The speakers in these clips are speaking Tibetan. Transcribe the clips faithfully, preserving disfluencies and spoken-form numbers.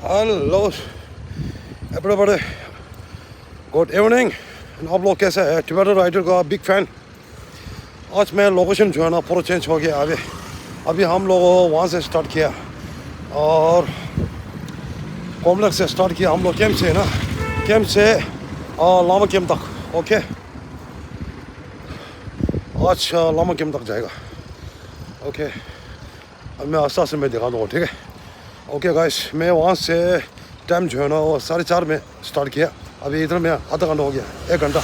Hello, everybody. Good evening. आप लोग कैसे हैं? Tibetan Rider का big fan. आज मैं लोकेशन जो है ना, पूरा चेंज हो गया अभी। अभी हम लोग वहाँ से स्टार्ट किया और कॉम्प्लेक्स से स्टार्ट किया हम लोग, कैंप से ना, कैंप से, आ, लामा कैंप तक। ओके, आज, आ, लामा कैंप तक जाएगा। ओके, अब मैं आस्ते आस्ते मैं दिखा दूँगा, ठीक है? ओके गाइस, मैं वहाँ से टाइम जो है ना, वो साढ़े चार में स्टार्ट किया। अभी इधर में आधा घंटा हो गया, एक घंटा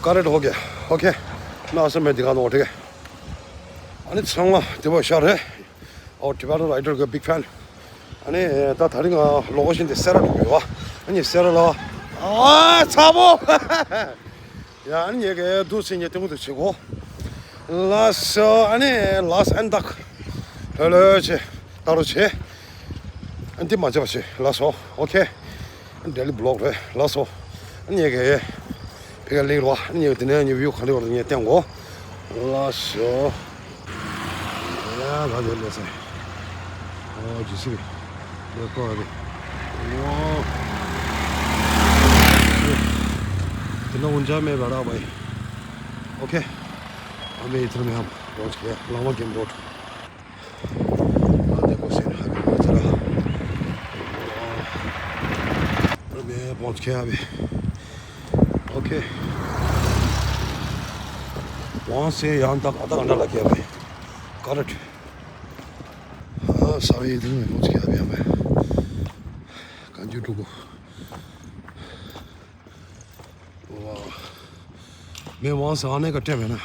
करेक्ट हो गया। ओके, मैं आस्ते मैं दिखा दूँगा, ठीक है? अनि ཚང་མ་བདེ་པོ་ཤར་རེད། ཨོ། Tibetan Rider གི་big fan. ཨ་ནི་ད་དེ་རིང་ལོ་ཀེ་ཤན་དེ་སེ་ར་འགྲོ་གི་ཡོད་པ། ཨ་ནི་སེ་ར་ལ། ཨ་ཚ་པོ། ཡ། ཨ་ནི་ངས་གི་འདུག་སེ་ངས་ལྟད་མོ་དེ་བྱེད་གོ། ལགས་སོ། ཨ་ནི་ལགས་ཨན་དག་ལྷོད་ལྷོད་བྱེད། ལྟ་རོགས་བྱེད། ཨ་ནི་འདི་མ་བྱེད་པ་བྱེད། ལགས་སོ། ཨོ་ཁེ། ཌེ་ལི་བི་ལོག་རེད། ལགས་སོ། ཨ་ནི་ངས་གི་ཕ་གིར་སླེབས་རེད་པ། ཨ་ནི་ངས་དེ་ནས་ངས་བིའུ་ག་འདྲ་ཡོད་རེད་ངས་བསྟན་གོ། ལགས་སོ། ཡ། ད་དེ་ལས་སེ། ཨོ། ཇི་སི་ལས་ཀ་རེད། ཨོ། དེ་ན་འུན་ཇ་མེད་པ་ར་བའི། ཨོ་ཁེ། ཨ་མེ་ཨི་ཐར་མེ་ཧམ་ལོ་ཅི་ལ་མ་གེམ་རོད། ཨ་དེ་གོ་སེ་ཧ་གི་མ་ཚ་ར། ཨོ། མེ་བོང་ཁེ་ཨ་བི། ཨོ་ཁེ། ཝང་སེ་ཡང་དག་ཨ་དག་འདྲ་ལ་ཁེ་བའི། ཀ་རེད། ཨ་ས་བའི་དེ་ནས་ལོ་ཅི་ཨ་བི་ཨ་མེ། གང་ཅི་ཀྲུ་གུ། ཝ། མེ་ཝང་སེ་ཨ་ནེ་ག་ཏྲེ་མེ་ན།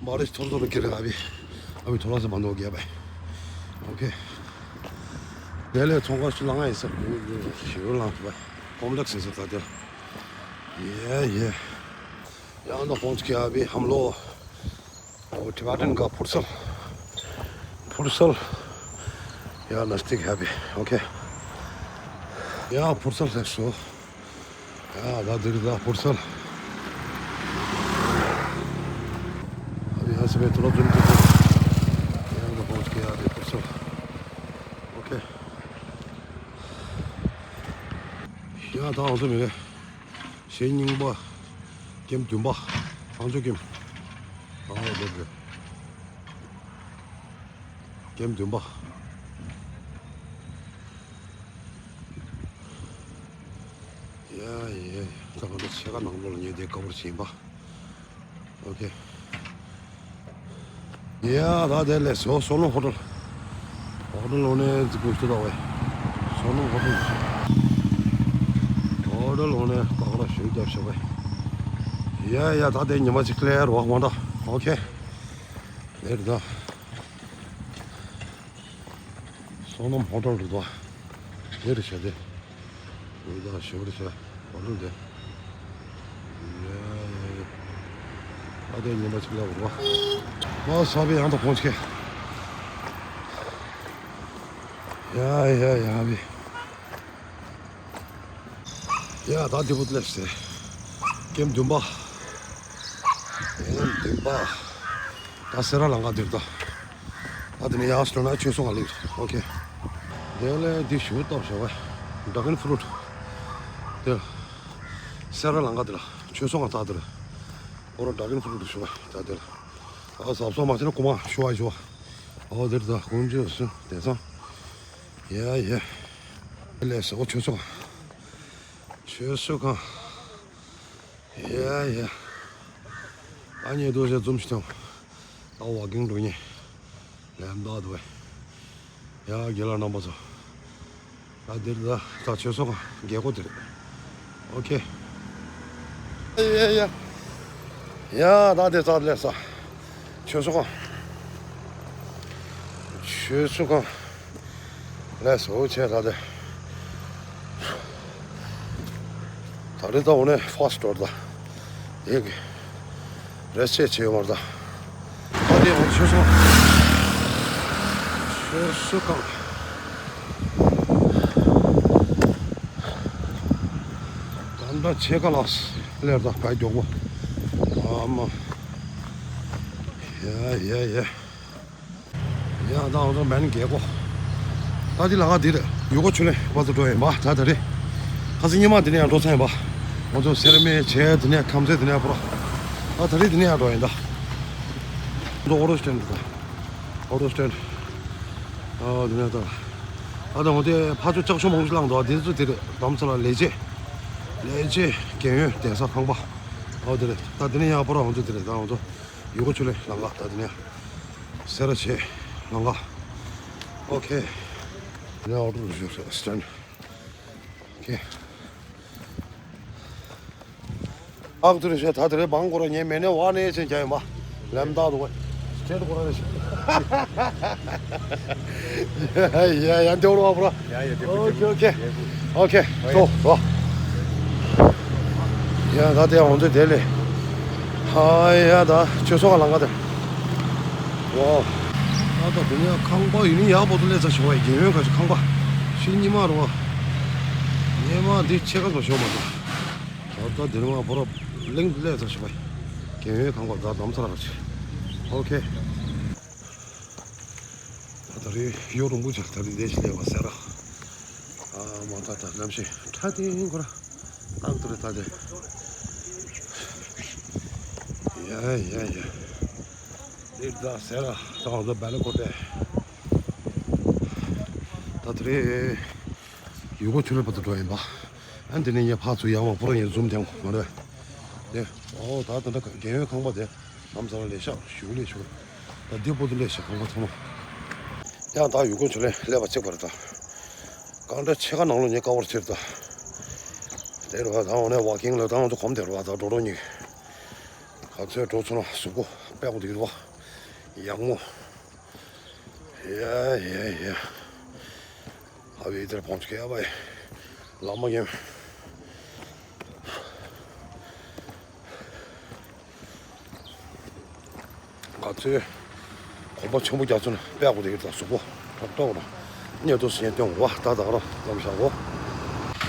བ་རི་ཐོར་ཐོར་ཁེ་རེ་ཨ་བི། ཨ་བི་ཐོ་ལ་སེ་བ་འདོ་གེ་བའི། ཨོ་ཁེ། དེ་ལས་ཚོང་ཁང་ཞིག་ལ་ང་ཡིན་ས་ཞིག་ལ་ང་ཚོ་བ། ཀོམ་པ་ལེགས་ཟེར་ས་ད་དེ། ཡེ་ཡེ། ཡང་ན་ཧོང་ཆི་ཨ་བི་ཧམ་ལོ། ཨོ། ཊི་བེ་ཊན་ག་ཕུར་སལ། ཕུར་སལ། ཡ། ན་སྟིག་ཧེ་པི། ཨོ་ཁེ། ཡ། ཕུར་སལ་ལེགས་སོ། ཡ། ད་འདིར་ད་ཕུར་སལ། ཡ། སི་པེ་ཏུ་ལོ་ཛུན་ཏུ་ཏུ། ཡ། ད་ཧོང་ཆི་ཨ་བི་ཕུར་སལ། ཨོ་ཁེ། ཡ། ད་ང་ཚོ་མི་རེད། ཞེ་གཉིས་པ། ཀེམ་བདུན་པ། ཚངས་སྤྱོད་ཀེམ། ཨ་ཧོ་རེད་རེད། ཀེམ་བདུན་པ། ཡ་ཡེ། ད་ག་ད་ཕྱེད་ཀ་ནང་ལོགས་ལ་ཉལ་བསྡད་དཀའ་པོ་ཞིག་ཡིན་པ། ཨོ་ཁེ། ཡ། ད་དེ་ལས་སོ་སོ་ནོ་ཧོ་ཊལ། ཧོ་ཊལ་ལོ་ནས་ཟི་ཀུ་ཤི་ཏོ་བའི། སོ་ནོ་ཧོ་ཊལ། ཧོ་ཊལ་ལོ་ནས་ཀ་ཀ་ར་ཞུ་རྒྱབ་ཤོག་བའི། ཡ་ཡ། ད་དེ་ཉི་མ་གཅིག་ལས་རོགས་མ་འདྲ། ཨོ་ཁེ། དེར་ད། སོ་ནམ་ཧོ་ཊལ་རེད་དོ། དེ་རེད་ཤག་དེ། འོ་ད་ཞོར་ཤག་ཧོ་ཊལ་དེ། ཡ་ཡ་ཡ། ཨ་དེ་ཉི་མ་གཅིག་ལ་འོ། ཨ་ས་བའི་ཡང་དུ་ཁོང་ཆེ། ཡ་ཡ་ཡ་བི། ཡ། ད་དེ་བུད་ལེབ་སེ། ཀེམ་བདུན་པ། ཀེམ་བདུན་པ། ད་སེ་ར་ལང་ཀ་འདིར་ད། ད་དེ་ནས་ཡར་སོང་ན་ཆོས་ཚོགས་ལ་སླེབས། ཨོ་ཁེ། དེ་ལས་འདི་ཞུ་སྟོབས་ཞོག་པ། ཌ་གོན་ཕུ་རུ་ཊི། དེ། སེ་ར་ལང་ཀ་དེ་ལ་ཆོས་ཚོགས་ལ་ད་དེ་ལ། ཨོ་རོ་ཌ་གོན་ཕུ་རུ་ཊི་ཞུ་བ་ད་དེ་ལ། ཨ་ཟབ་སོང་མ་བྱས་ན་ཀུ་མ་ཞུ་བ་ཞུ་བ། ཨོ་དེར་ད་ཀུན་ཇི་སུ་དེ་སང་། ཡ་ཡ། དེ་ལས་སོ་ཆོས་ཚོགས། ཆོས་ཚོགས་གང་། ཡ་ཡ། ཨ་ཉེ་དུ་ཞེ་འཛུམ་ཞིག་དང་། ད་ཝ་ཀིང་འགྲོ་ཉེ། ལན་ད་དུ་བས། ཡ་རྒན་ལགས་རྣམ་པ་ཚོ། ད་འདིར་ད་ད་ཆོས་ཚོགས་རྒྱལ་སྒོ་དེ་རེད། ཨོ་ཁེ། ཡ་ཡ་ཡ། ཡ་ད་དེ་ཙག་ལས་ས། ཆོས་ཚོགས་ཁང་། ཆོས་ཚོགས་ཁང་། ལས་སོ་ཆེ་ད་དེ། ད་རེས་ད་འོ་ནས་ཧྥ་སི་ཊི་ཊོར་ད། ཡིན་གི། རེས་ཆེ་ཆེ་ཡོད་མ་རེད་ད། ད་དེ་འོ་ཆོས་ཚོགས། ཆོས་ཚོགས་ཁང་། ད་ལྟ་ཕྱེད་ཀ་ལགས་སླེབས་ད་ག་མགྱོགས་པོ། ཨ་མ། ཡ་ཡ་ཡ། ཡ་ད་འོ་ད་མན་རྒྱལ་སྒོ། ད་འདི་ལ་ང་འདིར་ཡུལ་སྐོར་ཆུ་ལེན་བར་དུ་འགྲོ་ཡིན་པ། ད་ད་རེས་ཁ་སང་ཉི་མ་འདི་ནས་ཡང་འགྲོ་ཚར་ཡིན་པ། ང་ཚོ་སེར་སྨད་བྱས། འདི་ནས་ཁམས་ཚན། འདི་ནས་པོ་ར། ད་ད་རེས་འདི་ནས་ཡང་འགྲོ་ཡིན་ད། འགྲོ་ཨོ་ཊོ་སི་ཊེན་ཌི་ད། ཨོ་ཊོ་སི་ཊེན་ཌི། ཨ་འདི་ནས་ད། ཨ་ད་འོ་དེ་ཕར་ཚུར་ལྕགས་ཤོག་མང་པོ་ཞིག་བསླངས་འདུག་འདི་ཚོ་དེ་རེད། རྡ་རམ་ས་ལ་ལས་བྱེད། ལས་བྱེད། རྒན་ཡོལ་གདན་ས་ཁང་པ། ཨོ་དེ་རེད། ད་འདི་ནས་ཡང་པོ་ར་ང་ཚོ་དེ་རེད། ད་ང་ཚོ་ཡུལ་སྐོར་ཆུ་ལེན་ལམ་ཁ། ད་འདི་ནས་ཡང་སེ་ར་བྱེས་ལམ་ཁ། ཨོ་ཁེ། འདི་ནས་ཨོ་ཊོ་རི་ཤ་སི་ཊེན་ཌི། ཨོ་ཁེ། ཨག་ཏུ་རེ་ཤ་ད་དེ་རེ་བང་སྐོར་ཉེ་མེ་ནེ་བ་ནེ་ཆེན་རྒྱ་ཡིན་པ། ལམ་བདག་ཏུ་བ། སི་ཊེ་ཊི་སྐོར་རེ་ཤ། ཡ་ཡ་ཡ་འདེ་བོར་བ་པོ་ར། ཡ་ཡ་འདེ་བོར། ཨོ་ཁེ། ཨོ་ཁེ། ཨོ་ཁེ། ཏོ་རོ། ཡ་ད་དེ་ཧོན་ཚོ་དེ་ལེ། ཧ་ཡ་ད་ཆོས་ཚོགས་ལང་ག་དེ། ཝའོ། ད་ད་དེ་ནས་ཁང་པ་ཡིན་ནི་ཡག་པོ་དུ་ལས་ཚ་ཞོ་བ་རྒྱལ་ཡོན་ག་ཞིག་ཁང་པ། ཤི་ཉི་མ་རོ། ཉི་མ་འདི་ཆེ་ག་ཚོ་ཞོ་མ་ད། ད་ལྟ་དེ་རིང་བ་བོ་རབ་གླིང་དུ་ལས་ཚ་ཞོ་བ། རྒྱལ་ཡོན་ཁང་པ་ད་དམ་ཚ་ར་ག་ཅིག་ཨོ་ཁེ། ད་ད་རེས་ཡོ་རུ་མུ་ཆ་ད་རེས་ལས་ཤི་ལས་བ་ཟེར་ར། ཨ་མ་ད་ད་ལམ་ཤེས་ཁྲ་ཏིང་ཁོ་ར། ཨང་ཏུ་རེ་ད་དེ། ཡ་ཡ་ཡ། འདི་ད་ཟེར་ར་ད་ང་ཚོ་སྦེ་ལ་ཁོ་པས། ད་དེ་རེད། ཡུལ་སྐོར་ཆུ་ལེན་བར་དུ་འགྲོ་ཡིན་པ། ཨ་འདི་ནས་ངས་ཕར་ཚུར་ཡར་མར་པོ་ར་ངས་ཛུམ་བསྟན་དགོས་མ་རེད། དེ་ཨོ་ད་ད་ད་རྒྱལ་ཡོན་ཁང་པ་དེ་ལམ་ཟ་བ་ལས་ཤག་ཞུ་ལས་ཤོག་ད་འདི་པོ་དུ་ལས་ཤག་ཁང་པ་ཚང་མ། ཡང་ད་ཡུལ་སྐོར་ཆུ་ལེན་སླེབས་པ་གཅིག་པ་རེད་ད། གང་འདྲ་ཆེ་ཁ་ནང་ལོ་ཉེ་ཀ་བར་ཕྱིར་ད། དེ་རུ་ད་འོ་ནས་ཝ་ཀིང་ལ་ད་ང་ཚོ་གོམ་དེ་རུ་ད་འགྲོ་འགྲོ་གཉིས། ག་ཚོད་འགྲོ་ཚོད་ན་གཟུགས་པོ་དཔེ་གོ་དེ་རུ་ཡག་མོ། ཡ་ཡ་ཡ། ཨ་བི་དེར་ཕོང་ཆུ་ཁེ་ཨ་བའི་ལམ་མ་གེམ། ག་ཚོད་གོམ་པ་ཆེན་པོ་རྒྱག་ཚུལ་དཔེ་གོ་དེ་ཡོད་ད་གཟུགས་པོ་ཐོག་ཐོག་ར་གནས་ཐོ་སེ་སྟོན་ར་ད་ད་ར་ལམ་བཞག་གོ།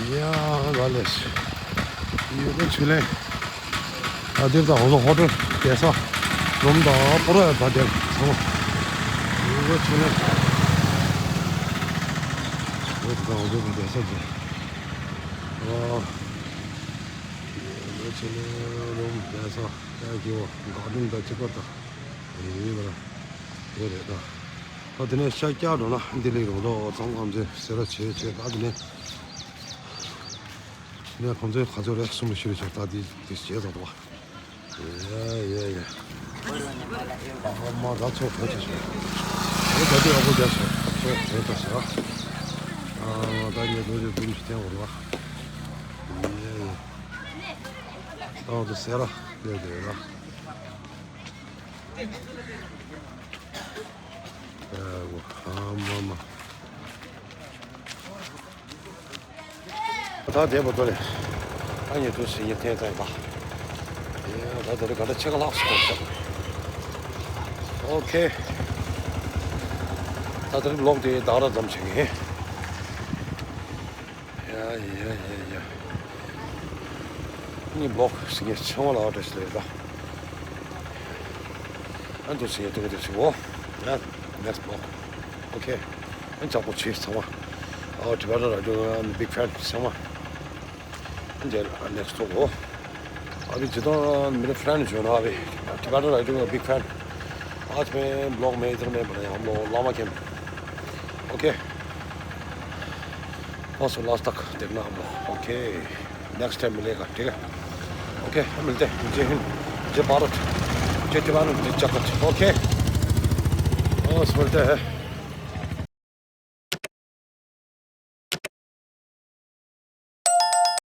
ཡ་ལ་ལས་ཡུལ་སྐོར་ཆུ་ལེན། ད་འདིར་ད་ཧོ་ལོ་ཧོ་ཊེལ་བསྡད་ས་རུམ་ད་པོ་ར་ཡ་ད་དེར་ཚང་མ་ཡུལ་སྐོར་ཆུ་ལེན། འོ་ད་ཧོ་ལོ་བསྡད་ས་ཅི། ཨ་ཡུལ་སྐོར་ཆུ་ལེན་རུམ་བསྡད་ས་ཡ་གི་འོ་ག་དུང་ད་ཅི་པ་ད། ཡིན་པ་ར། དེ་རེད་ད། ད་དེ་ནས་ཤར་རྒྱག་འགྲོ་ན་འདི་ལས་རུང་ལོ་ཚང་ཁམས་ཚན་སེ་ར་བྱེས་བྱེས་ད་དེ་ནས། དེ་ནས་ཁམས་ཚན་ག་ཚོད་རེད་གསུམ་ལ་ཤི་རེ་བྱེས་ད་དེ་དེ་བྱེས་ད་དོ། ཡ་ཡ་ཡ། ཨ་མ་ད་ཚོ་ག་ཚོད་བྱེས། དེ་ད་དེ་ཨ་ཁུ་རྒྱ་བྱེས་ཚོ་ག་ཚོད་བྱེས། ཨ་མ་ད་ངས་དོ་དེ་དུམ་ཞིག་བསྟན་འོར་བ། ཡ་ཡ། ད་འོ་དེ་སེ་ར་ལས་དེ་ར། ཨ་མ་མ། ད་དེ་བ་དོ་ལེ། ཨ་ཉེ་དུ་སི་ཉེ་ཐེན་ཐེན་པ། ཨེ་ད་དེ་རེ་ག་འདྲ་ཆེ་ག་ལགས་སུ་གོ་ཤག་ཨོ་ཁེ། ད་དེ་རེ་ལོག་དེ་ད་ར་ཙམ་ཆེ་གི། ཡ་ཡ་ཡ་ཡ། ནི་བོག་སི་ངས་ཆང་བ་ལ་ཨོ་ཏྲེ་ཤི་ལེ་ར། ཨན་དུ་སི་ངས་ཏུ་གི་ཏུ་ཆི་བོ། ཡ་ནེགསི་བོག་ཨོ་ཁེ། ཨན་ཅག་པོ་ཆེ་ཚང་མ། ཨོ་ཊི་བེ་ཊན་རེ་ཌི་ཡོ་ཨམ་བིག་ཕེན་ཚང་མ། ཨན་ཇེ་ཨ་ནེགསི་ཏོ་བོ། अभी जितना मेरे फ्रेंड जो है ना अभी टिबेटन राइडिंग का बिग फैन। आज मैं ब्लॉग में इधर में बनाया हम लोग लामा कैंप। ओके। फर्स्ट और लास्ट तक देखना हम लोग। ओके। नेक्स्ट टाइम मिलेगा, ठीक है? ओके, हम मिलते हैं। जय हिंद, जय भारत, जय तिवारी, जय जगत। ओके। बस मिलते हैं।